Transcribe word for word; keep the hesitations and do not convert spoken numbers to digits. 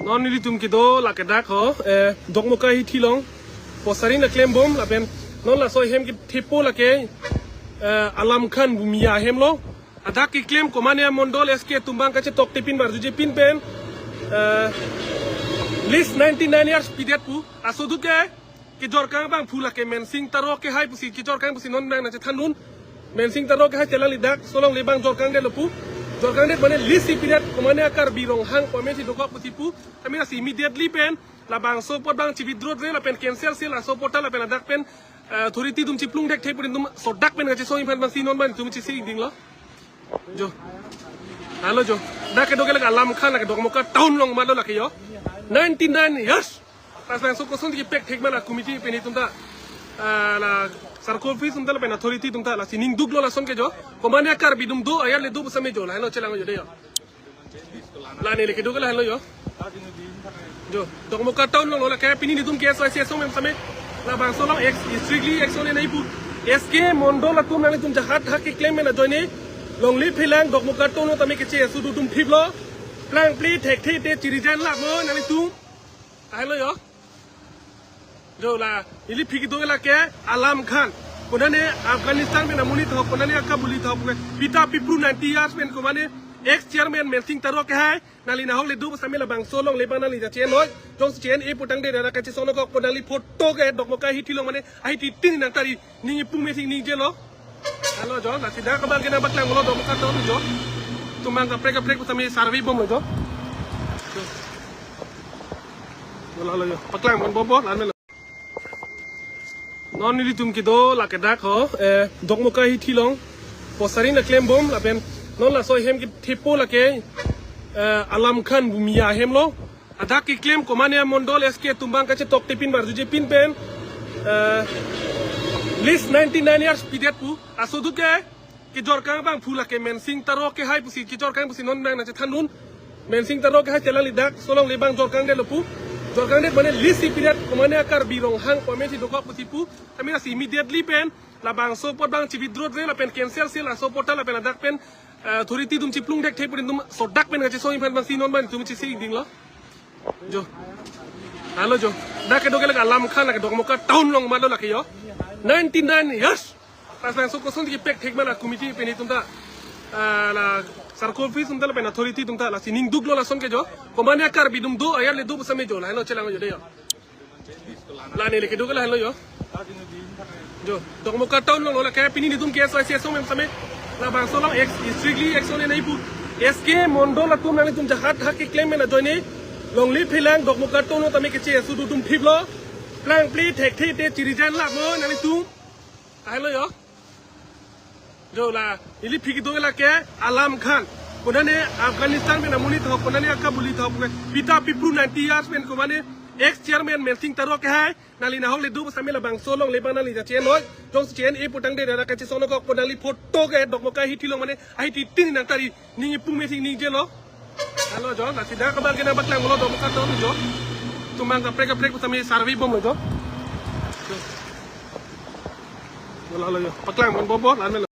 Non nelitum kedo lake dak ho, eh, Dokmoka hithi along postarin aklembom lapen non laso ahem kethepo lake, eh, Alam Khan Bumia ahem lo. Adak keklem komane amondol S K atum abang kachetokte pin barjuje pin pen, eh, lease ninety-nine years pidet pu. Laso ahut ke kejor kang abang phu lake Mensing Taro kehai pusi kejor kang pusi non abang nangchethandun. Mensing Taro kehai chelang lidak solong le abang jor kangdetlo pu. Jor kangdet mane lease si pidet komane a-Karbi Ronghang pame si dokok pusi pu. Kami lasi immediately pen labangso apot abang chi-withdraw-re lapen cancel si laso apot ta lapen adak pen, eh, authority atum chiplung dek thek pu atum sodak pen kachesong iphan abang si non abang itum chisi dinglo. Jo. Halo jo. Dak kedo ke lake Alam Khan lake Dokmoka town along malo lake jo. Ninety-nine years. Pas langsung kosong di pek thek mana committee pen itum ta. Ah, la circle office atum ta lapen authority atum ta lasi ning duklo lason ke jo. Komane a-Karbi atum do ayat le do pusame jo. Lahelo chelang jo de jo. La neli kedo ke lahelo jo. Jo, Dokmoka town along lo lake pini nelitum K S Y C asong mem same. Labangso along ex-, strictly action le nai pu. S K mondol atum nanglitum jahat hak keklem pen ajoine longle phelang Dokmoka town along tame keche asu dutum thiplo. Plang pli thekthe te chirijan lamo nanglitum. Lahelo jo. Jo la, ili phiki do lake Alam Khan. Konane Afghanistan pen amonit ho, konane akabuli ho, pita pipru ninety years pen komane ex chairman Mensing Taro kehai. Nangli nahok le do pusame labangso along le abang nangli jache noi. Jongsi che-en-e pu tangte dak kachesong nangkok pu nangli photo ke Dokmoka hithi along mane ahithi tin nangtari ning ipung me sing ningjelo. Halo jo, lasi dak abang ke nang paklang lo Dokmoka town jo. Itum abang kaprek kaprek pusame survey bomlo jo. Jo. Halo jo, paklang bomlo, bomlo, lan melo. Non nelitum kedo lake dak ho, eh, Dokmoka hithi along postarin aklembom lapen non laso ahem kethepo lake, eh, Alam Khan Bumia ahem lo. Adak keklem komane amondol S K atum abang kachetokte pin barjuje pin pen, eh, lease ninety-nine years pidet pu. Laso ahut ke kejor kang abang phu lake Mensing Taro kehai pusi kejor kang pusi non abang nangchethandun. Mensing Taro kehai chelang lidak solong le abang jor kangdetlo pu. Jor kangdet mane lease si pidet komane a-Karbi Ronghang pame si dokok pusi pu. Kami lasi immediately pen labangso apot abang chi-withdraw-re lapen cancel si laso apot ta lapen adak pen, eh, authority atum chiplung dek thek pu atum sodak pen kachesong iphan abang si non abang itum chisi dinglo. Jo. Halo jo. Dak kedo ke lake Alam Khan lake Dokmoka town along malo lake jo. Ninety-nine years. Pas langsung kosong di pek thek mana committee pen itum ta. Ah, la circle office atum ta lapen authority atum ta lasi ning duklo lason ke jo. Komane a-Karbi atum do ayat le do pusame jo. Lahelo chelang jo de jo. La neli kedo ke lahelo jo. Jo, Dokmoka town along lo lake pini nelitum K S Y C asong mem same. Labangso along ex-, strictly action le nai pu. S K mondol atum nanglitum jahat hak keklem pen ajoine longle phelang Dokmoka town along tame keche asu dutum thiplo. Plang pli thekthe te chirijan lamo nanglitum. Lahelo jo. Jo la, ili phiki do lake Alam Khan. Konane Afghanistan pen amonit ho, konane akabuli ho, pita pipru ninety years pen komane ex chairman Mensing Taro kehai. Nangli nahok le do pusame labangso along le abang nangli jache noi. Jongsi che-en-e pu tangte dak kachesong nangkok pu nangli photo ke Dokmoka hithi along mane ahithi tin nangtari ning ipung me sing ningjelo. Halo jo, lasi dak abang ke nang paklang lo Dokmoka town jo. Itum abang kaprek kaprek pusame survey bomlo jo. Jo. Halo jo, paklang bomlo, lan melo.